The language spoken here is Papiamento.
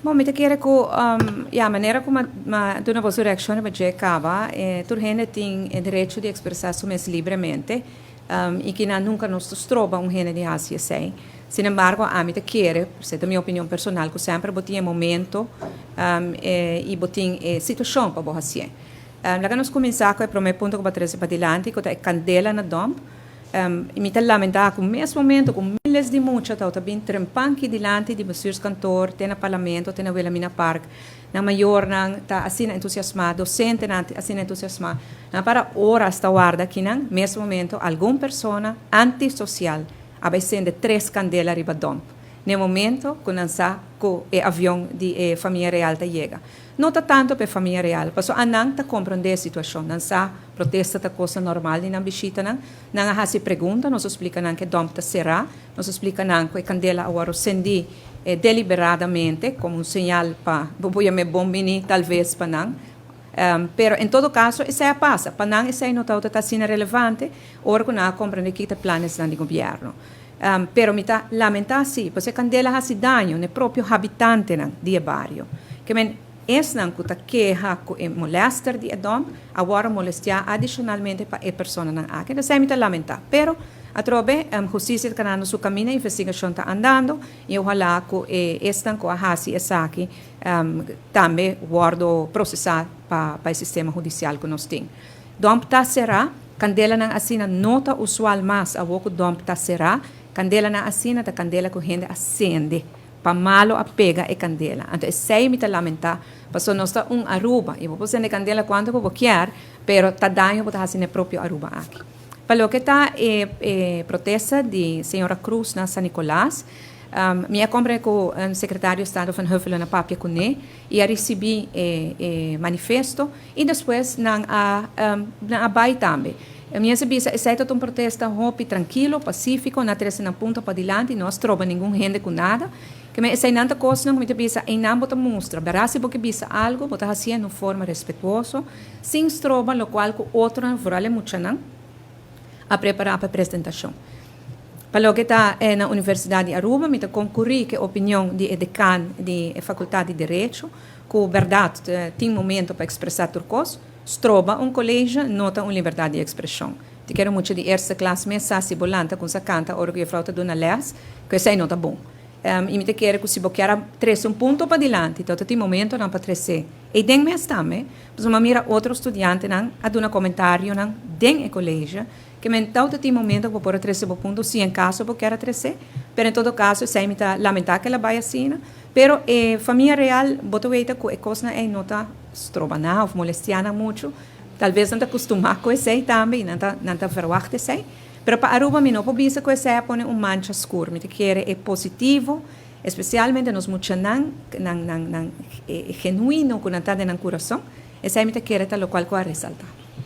Bon, mi ta kere ku, ya, manera ku m'a duna boso reakshon riba dje kaba, tur hende tin e derecho di ekspresá su mes libremente, i kinan nunka nos ta stroba un hende di hasi esei. Sin embargo, ami ta kere, esei ta mi opinion personal, ku semper bo tin e momento i bo tin e situashon pa bo hasié. Laga nos kuminsá ku e promé punto ku bo a trese padilanti, ku ta e kandela na dòmp. I mi ta lamentá ku mes momento ku miles di mucha tawata bin trempanki dilanti di bestuurskantoor te na Parlamento te na Wilhelmina Park, nan mayornan ta asina entusiasmá, dosentenan ta asina entusiasmá, nan para oras ta warda kinan, mes momento algun persona antisosial a bai sende tres kandela riba dòmp, n'e momento ku nan sa ku e avion di e famia real ta yega. No ta tanto pa e famia real, pasobra anan ta komprondé e situashon, nan sa protesta ta cosa normal di nan bishitanan. Nan a hasi pregunta, nos a splika nan ku e dòmp ta será, nos a splika nan ku e kandela a wòrdu sendí deliberadamente komo un señal pa bo por yam'é bon bini talves pa nan. Pero en todo kaso esei a pasa. Pa nan esei no tabata ta asina relevante ora ku nan a komprendé kiko ta e planesnan di gobièrnu. Pero mi ta lamentá sí, pasobra e kandela a hasi daño na e propio habitantenan di e bario. Ke men esnan ku ta keha ku e molèster di e dòmp a wòrdu molestiá adishonalmente pa e personanan aki. Esei mi ta lamentá. Pero, atrobe, hustisia ta kanando su kaminda, investigashon ta andando i ohalá ku e esnan ku a hasi esaki tambe wòrdu prosesá pa e sistema hudisial ku nos tin. Dòmp ta será. Kandelanan asina no ta usual mas awor ku dòmp ta será. Kandelanan asina ta kandela ku hende a sende pa malo a pega e kandela. Anto esei mi ta lamentá, pasobra nos ta un Aruba i bo por sende kandela kuantu ku bo kier, pero ta daño bo ta hasi na e propio Aruba aki. Pa loke ta e e protesta di señora Cruz na San Nicolas, mi a komprende ku sekretario Estado Van Huffelen a papia kuné i a risibí e e manifesto. I despues nan a nan a bai tambe. Mi a bisa esei ta un protesta hopi trankilo, pasífiko, nan a trese nan punto padilanti, no a stroba ningun hende ku nada. Ke men eseinan ta kosnan ku mi ta bisa, einan bo ta mustra, bèrdat si bo ke bisa algu, bo ta hasié na un forma respetuoso, sin stroba lokual ku otronan, vooral e muchanan, a prepará pa e presentashon. Pa loke ta na Universidat di Aruba, mi ta konkurí ku e opinion di e dekan di e fakultat di Derecho, Ku bèrdat tin momento pa ekspresá tur kos, stroba un kolegio no ta un libertat di ekspreshon. Ti kere mucha di eerste klas mes sa si bo lanta kumsa kanta ora ku jefrou ta duna lès, ku esei no ta bon. I mi ta kere ku si bo kier a trese un punto padilanti, ta tin momentonan pa tres'é. Ei den mes tambe, pasobra mi a mira otro studiantenan a duna komentarionan den e kolegio, ke men ta tin momento ku bo por a trese bo punto si en kaso bo kier a tres'é, pero en todo kaso esei mi ta lamentá ku el a bai asina. Pero e famia real, bo ta weta ku e kosnan ei no ta stroba nan òf molestiá nan muchu. Talbes nan ta kustumá ku esei tambe i nan ta nan ta verwagt esei. Pero pa Aruba mi no por bisa ku esei a pone un mancha skur. Mi ta kere e positivo, espesialmente nos muchanan, nan nan nan e genuino ku nan ta den nan kurason, esei mi ta kere ta lokual ku a resaltá.